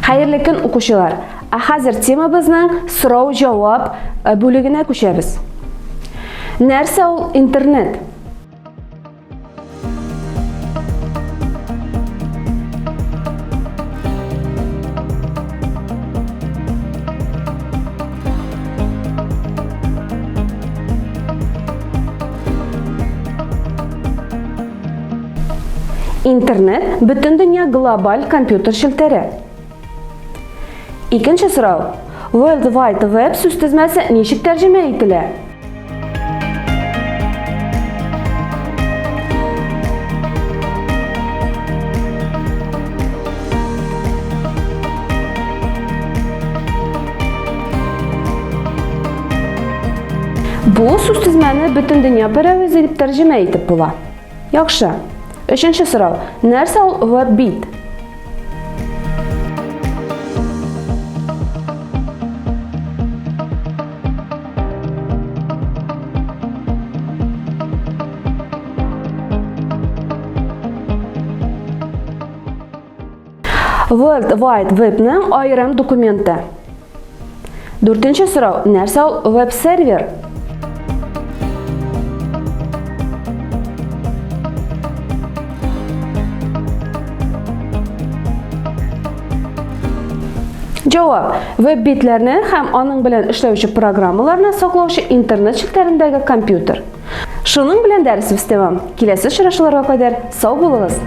Хәерле көн, укучылар! Ә хәзер темабызның сорау-җавап э, бүлегенә күчәбез. Нәрсә ул интернет? Интернет бөтен дөнья глобаль компьютер челтәре. Икенче сорау. World Wide Web сүз тезмәсе ничек тәрҗемә ителә? Бу сүз тезмәне бөтен дөнья пәрәвезе дип тәрҗемә итеп була. Яхшы. Өченче сорау. Нәрсә ул веб-бит? World Wide Web-ның аерым документы. Дүртенче сорау. Нәрсә ул веб-сервер? Җавап. Веб-битләрне һәм аның белән эшләүче программаларны саклаучы интернет челтәрендәге компьютер. Шуның белән дәресебез тәмам. Киләсе очрашуларга кадәр сау булыгыз!